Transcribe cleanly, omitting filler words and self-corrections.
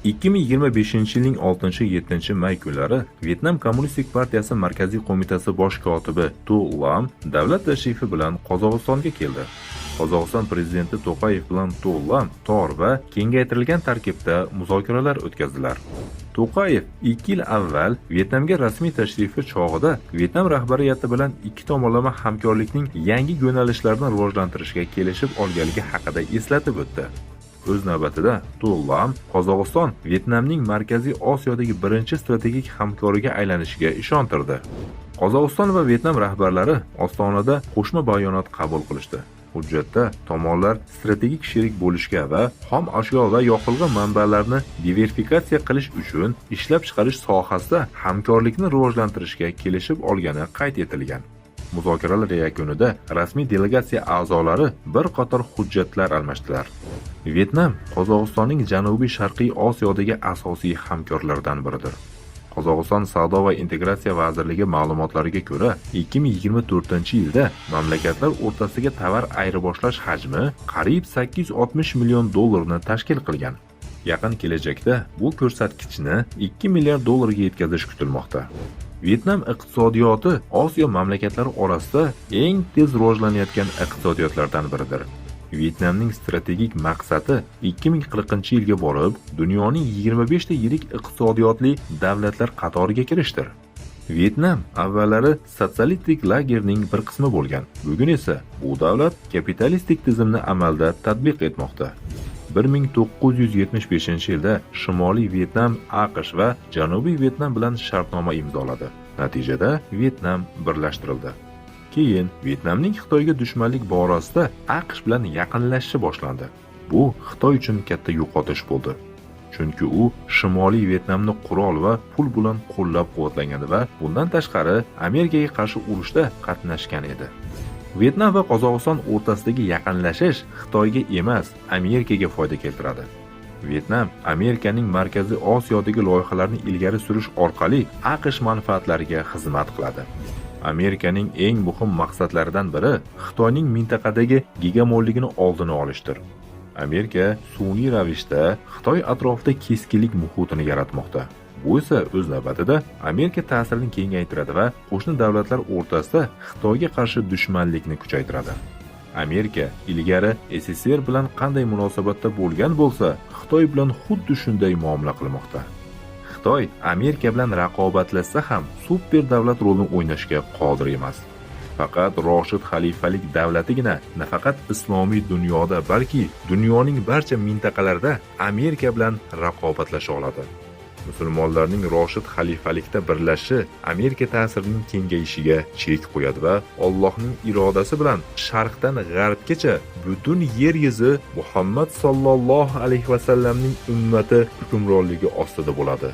2025-yilning 6-7 may kunlari Vyetnam Kommunistik partiyasi Markaziy qo'mitasi bosh kotibi Tu Lam davlat tashrifi bilan Qozog'istonga keldi. Qozog'iston prezidenti To'qayev bilan Tu Lam tor va kengaytirilgan tarkibda muzokaralar o'tkazdilar. To'qayev 2 yil avval Vyetnamga rasmiy tashrifi chog'ida Vyetnam rahbariyati bilan ikki tomonlama hamkorlikning yangi yo'nalishlarini rivojlantirishga kelishib olganligi haqida eslatib o'tdi. O'z navbatida Tu Lam Qozog'iston Vyetnamning Markaziy Osiyodagi birinchi strategik hamkoriga aylanishiga ishontirdi. Qozog'iston va Vyetnam rahbarlari Ostonada qo'shma bayonot qabul qilishdi. Hujjatda tomonlar strategik sherik bo'lishga va xom ashyo va yoqilg'i manbalarini diversifikatsiya qilish uchun ishlab chiqarish sohasida hamkorlikni rivojlantirishga kelishib olgani qayd etilgan. Muzokaralar yakunida rasmiy delegatsiya a'zolari bir qator hujjatlar almashdilar. Vyetnam Qozog'istonning Janubiy-Sharqiy Osiyodagi asosiy hamkorlaridan biridir. Qozog'iston Savdo va integratsiya vazirligi ma'lumotlariga ko'ra, 2024-yilda mamlakatlar o'rtasidagi tovar ayirboshlash hajmi qariyb 860 million dollarni tashkil qilgan. Yaqin kelajakda bu ko'rsatkichni 2 milliard dollarga yetkazish kutilmoqda. Vyetnam iqtisodiyoti Osiyo mamlakatlari orasida eng tez rivojlanayotgan iqtisodiyotlardan biridir. Vyetnamning strategik maqsadi 2040-yilga borib, dunyoning 25 ta yirik iqtisodiyotli davlatlar qatoriga kirishdir. Vyetnam avvallari sotsialistik lagerning bir qismi bo'lgan. Bugun esa bu davlat kapitalistik tizimni amalda tatbiq etmoqda. 1975-yilda Shimoliy Vyetnam AQSh va Janubiy Vyetnam bilan shartnoma imzoladi. Natijada Vyetnam birlashtirildi. Keyin Vyetnamning Xitoyga dushmanlik borasida AQSh bilan yaqinlashishi boshlandi. Bu Xitoy uchun katta yo'qotish bo'ldi. Chunki u Shimoliy Vyetnamni qurol va pul bilan qo'llab-quvvatlagan va bundan tashqari Amerikaga qarshi urushda qatnashgan edi. Vyetnam va Qozog'iston o'rtasidagi yaqinlashish Xitoyga emas, Amerikaga foyda keltiradi. Vyetnam Amerikaning Markaziy Osiyodagi loyihalarni ilgari surish orqali AQSh manfaatlariga xizmat qiladi. Amerikaning eng muhim maqsadlaridan biri Xitoyning mintaqadagi gegemonligini oldini olishdir. Amerika sun'iy ravishda Xitoy atrofida keskinlik muhitini yaratmoqda. Bu esa o'z navbatida Amerika ta'sirini kengaytiradi va qo'shni davlatlar o'rtasida Xitoyga qarshi dushmanlikni kuchaytiradi. Amerika ilgari SSSR bilan qanday munosabatda bo'lgan bo'lsa, Xitoy bilan xuddi shunday muomala qilmoqda. Xitoy Amerika bilan raqobatlashsa ham super davlat rolini o'ynashga qodir emas. Faqat Roshid xalifalik davlatigina nafaqat islomiy dunyoda, balki dunyoning barcha mintaqalarida Amerika bilan raqobatlasha oladi. Musulmonlarning Roshid xalifalikda birlashishi Amerika ta'sirining kengayishiga chek qo'yadi va Allohning irodasi bilan sharqdan g'arbgacha butun yer yuzi Muhammad sallallohu alayhi vasallamning ummati hukmronligi ostida bo'ladi.